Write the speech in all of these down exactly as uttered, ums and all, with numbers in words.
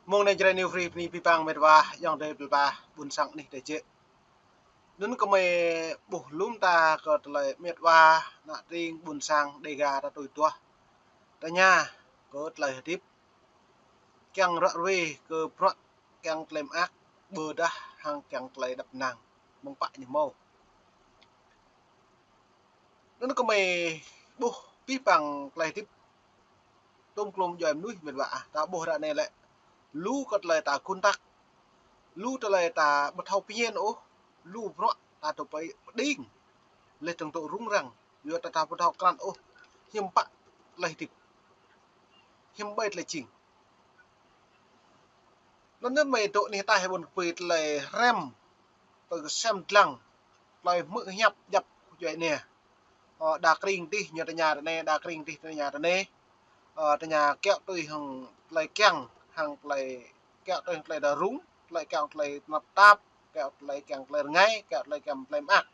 Mơ̆ng anai Jrai New Free bơni abih bang met wa ayŏng adơi plei pla ƀuôn sang anih tơčĕ. Anŭn gơmơi ƀuh lŏm ta kơ tơlơi met wa ană tring ƀuôn sang Dega ta tui tuah. Tơña kơ tơlơi hơdip. Kiăng ră ruai kơ bruă kiăng tơlơi mơak, ƀôdah hăng kiăng tơlơi đăp năng mơ̆ng pă ñu hmâo. Anŭn gơmơi ƀuh abih bang tơlơi hơdip tôm klôm djuai mơnuih met wa ah, ta ƀuh ră anai lĕ lu kơ tơlơi ta gun tăk, lu tơlơi ta ƀu thâo pơñen ôh, lu bruă ta tơpai pơđing, lĕ tơng tŭ rŭng răng, yua ta ta ƀu thâo krăn ôh, hiư̆m pă tơlơi hơdip, hiư̆m ƀai tơlơi jing. Anŭn anŭn gơmơi dŏ anih ataih ƀôn kơpui tơlơi hrăm, tơlơi sem dlăng, tơlơi hmư̆ hiăp djăp djuai ania. Ơ, đa kring tih ñu tơña tơ anai, đa kring tih tơña tơ anai. Ơ, tơña kiaŏ tui hăng tơlơi kiăng, hăng tơlơi kiaŏ tui hăng tơlơi đa rŭng, tơlơi kiăng tơlơi tơnap tap, kiaŏ tơlơi kiăng tơlơi rơngai, kiaŏ tơlơi kiăng tơlơi mơak.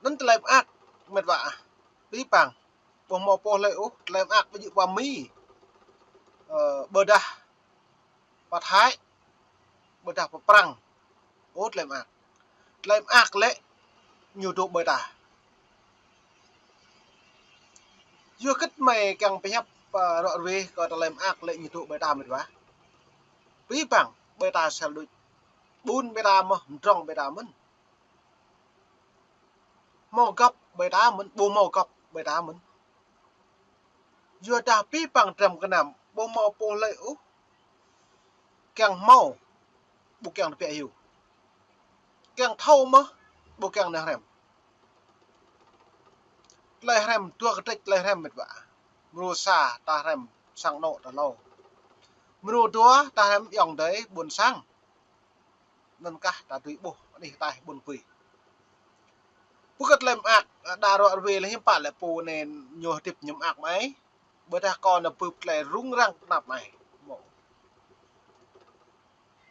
Anŭn tơlơi mơak, met wa ah, abih bang, ƀu hmâo pô hlơi ôh, tơlơi mơak ƀu djơ̆ pơ Mi, ơ, ƀôdah pơ Thái, ƀôdah pơ Prăng, ôh tơlơi mơak. Tơlơi mơak lĕ ñu dŏ ƀơi ta. Yua hơget gơmơi kiăng pơhiăp, ơ, ră ruai kơ tơlơi mơak lĕ ñu dŏ ƀơi ta met wa. Abih bang ƀơi ta sel đôč. Ƀun ƀơi ta mơ̆n, mơdrŏng ƀơi ta mơ̆n. Hmâo găp ƀơi ta mơ̆n, ƀu hmâo găp ƀơi ta mơ̆n. Yua dah abih bang dram gơnam, ƀu hmâo pô hlơi ôh kiăng hmâo, ƀu kiăng tơbiă hyu. Kiăng thâo mơ̆n, ƀu kiăng nao hrăm. Tơlơi hrăm, dua kơtrĕč tơlơi hrăm met wa. Mrô sa ta hrăm sang anŏ ta hlâo. Mrô dua ta hrăm ayŏng adơi ƀuôn sang. Anŭn kah ta tui ƀuh anih ataih ƀôn kơpui. Ƀu kơ tơlơi mơak, đa ră ruai lĕ hiư̆m pă lĕ pô anai ñu hơdip ñu mơak mơai. Ƀôdah kơ nao bưp tơlơi rŭng răng tơnap mơai. Mơ̆.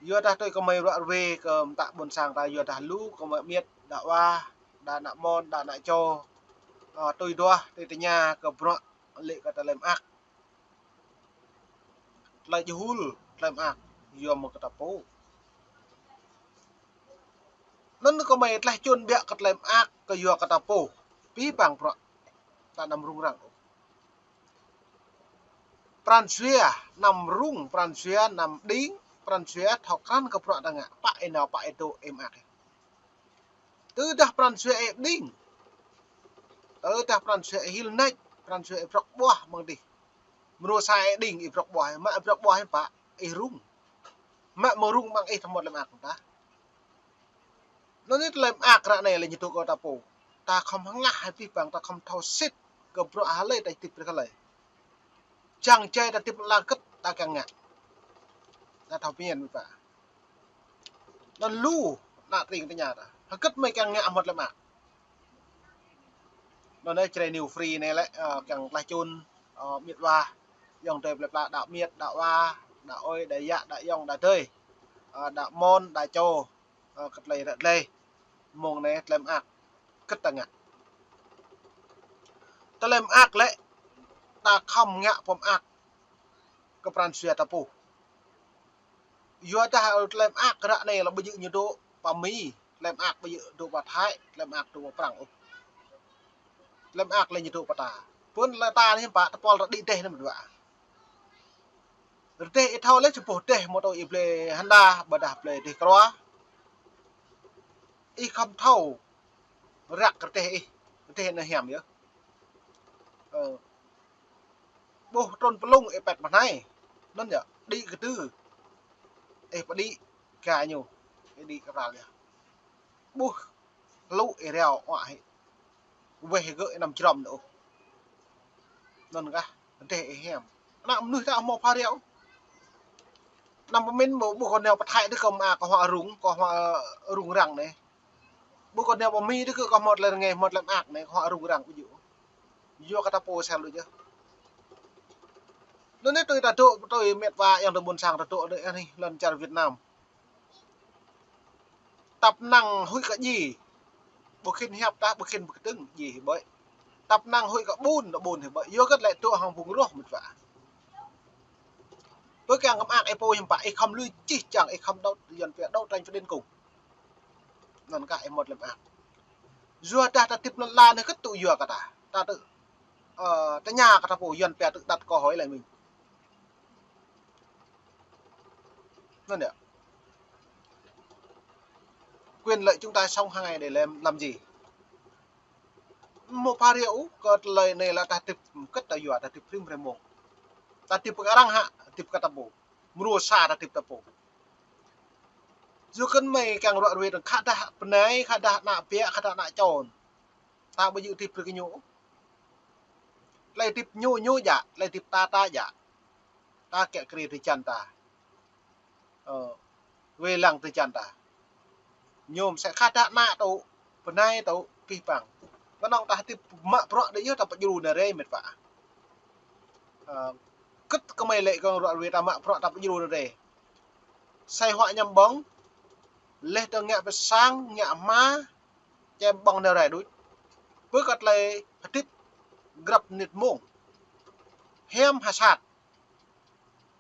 Yua dah tui gơmơi ră ruai kơ mơta ƀuôn sang ta yua dah lu gơmơi amiêt, đa wa, đa ană mon, đa ană čô. Ơ, tui duah, tui tơña kơ bruă lĕ kơ tơlơi mơak. Tơlơi jơhul, tơlơi mơak, yua mơ̆ng kơ ta pô. Anŭn gơmơi tlaih čun biă kơ tơlơi mơak, kơ yua kơ ta pô. Abih bang bruă ta anăm rŭng răng ôh. Pran jua anăm rŭng, pran jua anăm đing, pran jua thâo krăn kơ bruă ta ngă, pă ih nao, pă ih dŏ, ih mơak ih. Tơdah pran jua ih đing, tơdah pran jua ih hil nač, pran jua ih brŏk ƀuah mơ̆ng dih. Mrô sa ih đing, ih brŏk ƀuah, mă ih brŏk ƀuah ih pă, ih rŭng. Mă mơ̆ rŭng mơ̆ng ih tơmŏt tơlơi mơak ta. Anŭn anai tơlơi mơak ră anai lĕ ñu dŏ kơ ta pô. Ta khŏm hơngah hĭ abih bang, ta khŏm thâo sĭt kơ bruă hlơi ta hơdip brơi kơ hlơi. Čang jai ta hơdip ala hơget ta kiăng ngă. Ta thâo pơmĭn met wa. Anŭn lu ană tring tơña ta. Hơget gơmơi kiăng ngă hmŏt tơlơi mơak. Anŭn anai Jrai New Free anai lĕ, ơ, kiăng tlaih čun, ơ, met wa, ayŏng adơi plei pla đa amiêt, đa wa, đa ơi, đa yă, đa ayŏng, đa adơi. Ơ, đa mon, đa čô, ơ, kơ tơlơi ră tơlơi. Mơ̆ng anai tơlơi mơak hơget ta ngă. Tơlơi mơak lĕ, ta khŏm ngă pơmơak kơ pran jua ta pô. Yua dah tơlơi mơak ră anai lĕ ƀu djơ̆ ñu dŏ pơ Mi, tơlơi mơak ƀu djơ̆ dŏ pơ Thái, tơlơi mơak dŏ pơ Prăng ôh. Tơlơi mơak lĕ ñu dŏ pơ ta. Pơ lĕ ta anai pă tơpul ta đĭ rơdêh anai met wa. Rơdêh ih thâo lĕ či ƀuh rơdêh mơ̆ tơ ih blơi Honda, ƀôdah blơi rơdêh krua. Ih khŏm thâo răk rơdêh ih, rơdêh anai hiam yơh. Ơ. Ƀuh trŭn pơlŭng ih pĕt pơ anai. Anŭn yơh, đĭ kơtư. Ih pơđĭ ga ñu, ih đĭ kơpral yơh. Ƀuh hlŭ ih rao uă hĭ. Weh gơ̆ ih anăm jrŏm nao ôh. Anŭn kah, rơdêh ih hiam. Ană mơnuih ta hmâo pha rao. Anăm pơmĭn ƀu, ƀu kơ nao pơ Thái dih kơ mơak kơ hmâo rŭng, kơ hmâo rŭng răng anai. Ƀu kơ nao pơ Mi dih kơ hmâo tơlơi rơngai, hmâo tơlơi mơak anai, kơ hmâo rŭng răng ƀu djơ̆. Yua kơ ta pô sel đôč yơh. Anŭn anai tui ta dŏ, tui met wa ayŏng adơi ƀuôn sang ta dŏ anai, lŏn čar Việt Nam. Tăp năng huĭ kơ djai. Ƀu khĭn hiăp tah, ƀu khĭn pơkơdơ̆ng djai hĭ ƀơi. Tăp năng huĭ kơ ƀun, ta ƀun hĭ ƀơi. Yua hơget lĕ dŏ hăng phung roh met wa. Bơ kiăng kơ mơak ih pô hiư̆m pă, ih khŏm lui čih čang, ih khŏm đấu, Yuan pia đấu tranh với đến cùng. Anŭn kah ih mŭt lĕ mơak. Yua dah ta hơdip lŏn ala anai kơ tŭ yua kơ ta. Ta tŭ, ơ, tơña kơ ta pô Yuan pia tự đặt câu hỏi lại mình. Anŭn yơh. Quyền lợi chúng ta sống hàng ngày để làm, làm gì? Mơ̆ pha rơu kơ tơlơi anai lĕ ta hơdip kơ ta yua ta hơdip rĭm hrơi mông. Ta hơdip kơ arăng hă, hơdip kơ ta pô. Mrô sa ta hơdip ta pô. Yua kơ mơi kiăng ruă ruê dơ̆ng khă dah bơnai, khă dah ană biă, khă dah ană čô. Ta ƀu djơ̆ hơdip brơi kơ ñu. Tơlơi hơdip ñu, ñu djă, tơlơi hơdip ta, ta djă. Ta kiăng kơ drơi jăn ta. Ơ, wai lăng drơi jăn ta. Ñu mơsĕ khă dah ană tŭ, bơnai tŭ, pih pang. Kơnơ̆ng ta hơdip mă bruă đơi yơh ta pơdjru anai rai met wa. Ơ, kơ kơ mơi lĕ kơ ruă ruê ta mă bruă ta pơdjru anai rai. Sai huă ñăm ƀơ̆ng, leh dơ̆ng ngă pơ sang, ngă hma, čem ƀơ̆ng anai rai đôč. Bơ kơ tơlơi hơdip grăp mơnit mông. Hiam hă sat.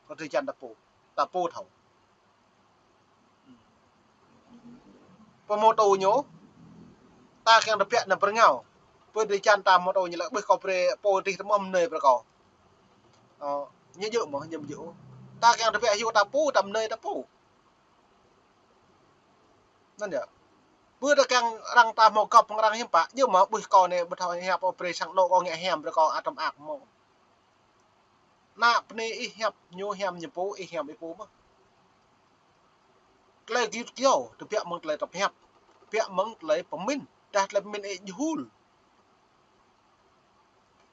Kơ drơi jăn ta pô, ta pô thâo. Pơ mơtô ñu, ta kiăng tơbiă anŭn pơrơngao. Pơ drơi jăn ta mơtô ñu lĕ ƀuh kâo brơi pô dih tơmơ̆ mơnơi brơi kâo. Ơ, ñu djơ̆ mơ̆, ñu djơ̆. Ta kiăng tơbiă hyu ta pô, ta mơnơi ta pô. Anŭn yơh. Pơ ta kiăng arăng ta hmâo gŏp hăng arăng hiư̆m pă, djơ̆ mơ̆ ƀuh kâo anai ƀu thâo hiăp ôh brơi sang anŏ kâo ngă hiam brơi kâo atăm ak mơ̆. Ană bơnai ih hiăp ñu hiam ñu pô, ih hiam ih pô mơ̆. Tơlơi git kiao, tơbiă mơ̆ng tơlơi tơbiă hiăp, tơbiă mơ̆ng tơlơi pơmĭn, dah tơlơi pơmĭn ih jơhul.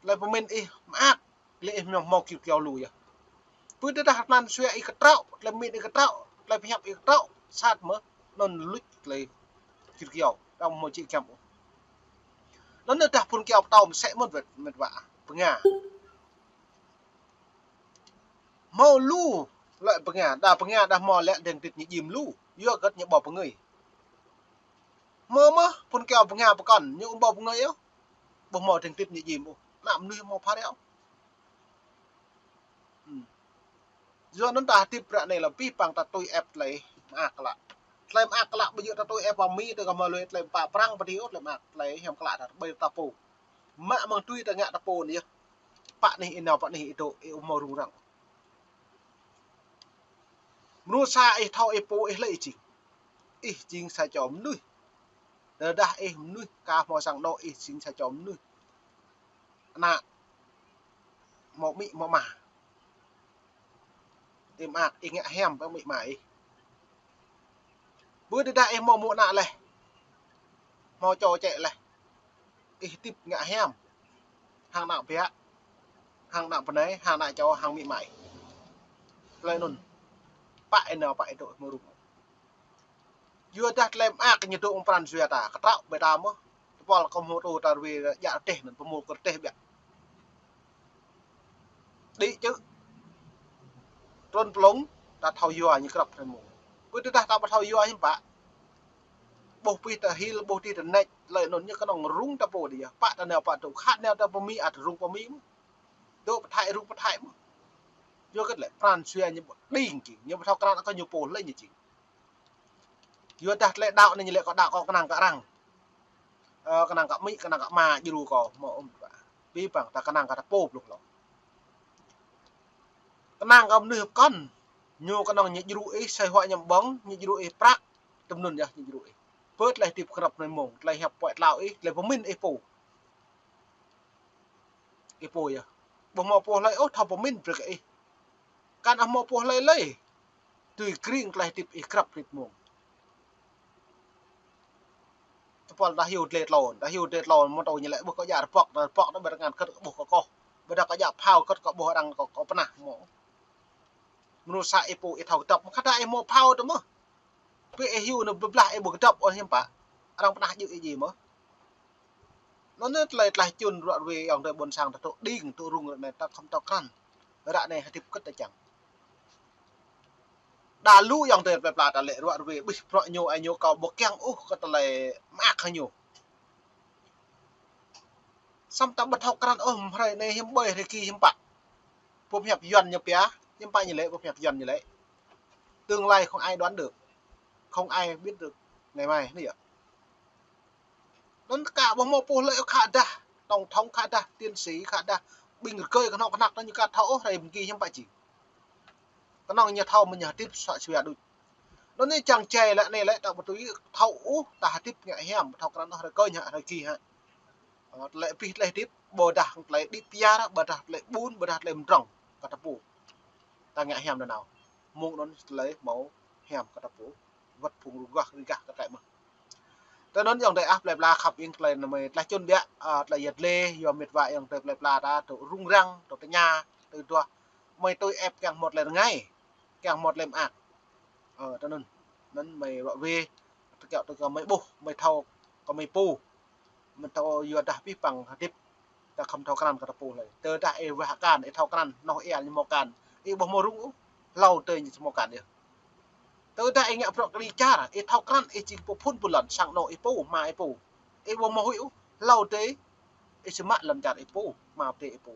Tơlơi pơmĭn ih mơak, lĕ ih hmâo, hmâo git kiao lu yơh. Pơ tơdah anăn sui ih kơtraŏ, tơlơi pơmĭn ih kơtraŏ, tơlơi pơhiăp ih kơtraŏ, sat mơ̆, anŭn luč tơlơi git kiao, arăng hmâo čih kiăm ôh. Anŭn tơdah phun kiao pơtâo mơsĕ mơ̆n wơ̆t, met wa, bơnga. Hmâo lu lĕ bơnga, đa bơnga đa hmâo lĕ dêng dit ñu jim lu, yua hơget ñu ƀuh pơngơi. Hmâo mơ̆ phun kiao bơnga pơkŏn, ñu ƀuh pơngơi ôh. Ƀu hmâo dêng dit ñu jim ôh, ană mơnuih hmâo pha rơu. Hmm. Yua anŭn ta hơdip ră anai lĕ pih pang ta tui ĕp tơlơi mơak klă. Tơlơi mơak klă ƀu djơ̆ ta tui ĕp pơ Mi tui kơ hmâo lui tơlơi pă prăng pơ dih ôh, tơlơi mơak tơlơi hiam klă ta ƀơi ta pô. Mă mơ̆ng tui ta ngă ta pô anai yơh. Pă anih ih nao, pă anih ih dŏ, ih ƀu hmâo rŭng răng. Mrô sa ih thâo ih pô ih lĕ ih jing. Ih jing sa čô mơnuih. Tơdah ih mơnuih ka hmâo sang anŏ ih jing sa čô mơnuih. Ană hmâo amĭ hmâo ama. Ih mơak, ih ngă hiam pơ amĭ ama ih. Pơ tơdah ih hmâo mơ̆ ană laih, hmâo čô čĕ laih, ih hơdip ngă hiam hăng ană biă, hăng ană bơnai, hăng ană čô, hăng amĭ ama ih. Tơlơi anŭn, pă ih nao pă ih dŏ ih hmâo rŭng. Yua dah tơlơi mơak ñu dŏ amăng pran jua ta, kơtraŏ ƀơi ta mơ̆. Tơpul kơ hmâo tŭ ta ruai djă rơdêh anŭn, pơmôl kơ rơdêh biă. Đĭ čư̆. Trŭn plông, ta thâo yua ñu krăp hrơi mông. Pơ tơdah ta ƀu thâo yua hiư̆m pă. Ƀuh pih ta hil, ƀuh dih ta nač, tơlơi anŭn ñu kơnơ̆ng rŭng ta pô dih yơh. Pă ta nao pă dŏ, khă nao ta pơ Mi ăt rŭng pơ Mi mơ̆. Dŏ pơ Thái rŭng pơ Thái mơ̆. Yua hơget lĕ, pran jua ñu ƀu đing jing, ñu ƀu thâo krăn kơ ñu pô lĕ ñu jing. Yua dah tơlơi đaŏ anai ñu lĕ kâo đaŏ kâo kơnang kơ arăng. Ơ, kơnang kơ amĭ, kơnang kơ ama djru kâo, hmâo ôh met wa. Pih pang ta kơnang kơ ta pô blung hlâo. Kơnang kơ mơnuih pơkŏn, ñu kơnơ̆ng ñu djru ih, sai huă ñăm ƀơ̆ng, ñu djru ih prăk, tơm anŭn yơh ñu djru ih. Pơ tơlơi hơdip krăp hrơi mông, tơlơi hiăp puăi tlao ih, tơlơi pơmĭn ih pô. Ih pô yơh. Ƀu hmâo pô hlơi ôh thâo pơmĭn brơi kơ ih. Kăn hmâo pô hlơi lơi. Tui kring tơlơi hơdip ih krăp hrơi mông. Tơpul ta hyu tơlơi tlôn, ta hyu tơlơi tlôn, mơ̆ tơ̆ ñu lĕ ƀuh kơ djă rơbŏk, rơbŏk ta ƀơi rơngan kơt kơ ƀuh kơ koh. Ƀơi dah kơ djă phao kơt kơ ƀuh arăng kơ, kơ pơnah mơ̆. Mơnuih sa ih pô ih thâo kơdŏp, mơ̆ khă dah ih hmâo phao tơ mơ̆. Pơ ih hyu anŭn blah ih ƀu kơdŏp ôh hiư̆m pă. Arăng pơnah djơ̆ ih djai mơ̆. Anŭn tơlơi tơlơi čun ruă ruai ayŏng adơi ƀôn sang ta tŭ đing tŭ rŭng ră anai ta khŏm thâo krăn. Ră anai hơdip kơt ta čang. Đa lu ayŏng adơi plơi pla ta lĕ ruă ruai ƀuh bruă ñu ai ñu kâo ƀu kiăng ôh kơ tơlơi mơak hăng ñu. Samơ̆ ta ƀu thâo krăn ôh hrơi anai hiư̆m ƀơi hrơi ki hiư̆m pă. Pơm hiăp Yuan ñu pia. Hiư̆m pă ñu lĕ, ƀu pơhiăp Yuan ñu lĕ. Tương lai không ai đoán được, không ai biết được ngày mai, anai yơh. Anŭn kâo ƀu hmâo pô lĕ khă dah, tổng thống khă dah, tiến sĩ khă dah, ƀing rơgơi kơnơ̆ng kơnăk anŭn ñu ka thâo ôh, rai mơ̆ng ki hiư̆m pă jing. Kơnơ̆ng ñu thâo mơ̆ ñu hơdip sua sua đôč. Anŭn anai čang čai lĕ anai lĕ ta ƀu tui thâo ôh, ta hơdip ngă hiam, thâo krăn ôh, rai kơ ñu rai ki hă. Ơ, tơlơi abih tơlơi hơdip, ƀôdah tơlơi đĭ piar, ƀôdah tơlơi ƀun, ƀôdah tơlơi mdrŏng, kơ ta pô. Ta ngă hiam nanao. Mơ̆ng anŭn tơlơi hmâo hiam kơ ta pô. Wơ̆t phung rơgoh rơgah kơ tơlơi mơ̆n. Tui anŭn ayŏng adơi ah, plơi pla khăp ing tơlơi anai mơi tlaih čun biă, ơ, tơlơi yăt lĕ, yua mĕt wa ayŏng adơi plơi pla ta, tŭ rŭng răng, tŭ tơña, tŭ duah. Mơi tui ĕp kiăng hmâo tơlơi rơngai, kiăng hmâo tơlơi mơak. Ơ, tui anŭn. Anŭn mơi rŏ wê, tơkiaŏ tui kơ mơi ƀuh, mơi thâo, kơ mơi pô. Mơi thâo yua dah abih bang hơdip, ta khŏm thâo krăn kơ ta pô hlơi. Tơdah ih wah akan, ih thâo krăn, hơnoh ia ñu hmâo akan, ih ƀu hmâo rŭng ôh, hlâo tơi ñu hmâo akan yơh. Tơdah ih ngă bruă kơđi čar, ih thâo krăn, ih jing pô phŭn pô lŏn, sang anŏ ih pô, ama ih pô. Ih ƀu hmâo huĭ ôh, hlâo tơi ih či mă lŏn čar ih pô, ama adơi ih pô.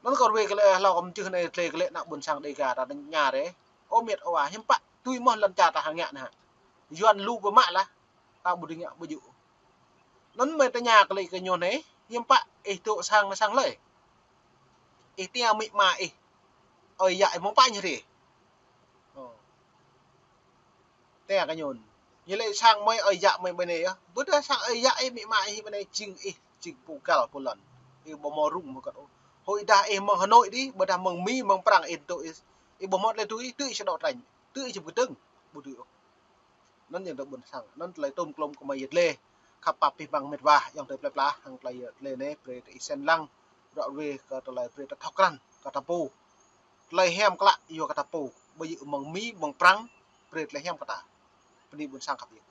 Anŭn kâo ruai kơ lĕ hlâo kơ mơčih anai tơlơi kơ lĕ ană ƀôn sang Dêga ta tơña rai. Ơ mĕt wa, hiư̆m pă tui mơ̆ lŏn čar ta hăng ngă anai hă. Yuan lu pơmă lah, ta ƀu dưi ngă ƀu djơ̆. Anŭn mơi tơña kơ lĕ kơ ñu anai, hiư̆m pă ih dŏ sang anai sang hlơi. Ih tia amĭ ama ih, ơi yă ih mơ̆ng pă ñu rai. Ơ. Tia kơ ñu. Ñu lĕ sang mơi ơi yă mơi ƀơi anai yơh. Ƀôdah sang ơi yă ih amĭ ama ih ƀơi anai jing ih, jing pô găl pô lŏn. Ih ƀu hmâo rŭng hmâo kơt ôh. Hơi dah ih mơ̆ng Hà Nội dih, ƀôdah mơ̆ng Mi, mơ̆ng Prang ih dŏ ih. Ih ƀu hmâo tơlơi tui, tui ih sơđŏ trănh. Tui ih či pơkơdơ̆ng. Ƀu dưi ôh. Anŭn ayŏng adơi ƀôn sang. Anŭn tơlơi tôm klôm kơ mơi yăt lĕ. Khăp pap abih bang mĕt wa, ayŏng adơi plơi pla, hăng tơlơi yăt lĕ anai, brơi ta ih sen lăng. Rŏ wê kơ tơlơi brơi ta thâo krăn, kơ ta pô. Tơlơi hiam klă, yua kơ ta pô. Ƀu djơ̆ mơ̆ng Mi, mơ̆ng Prang, brơi tơlơi hiam kơ ta. Bơni ƀôn sang khăp ing.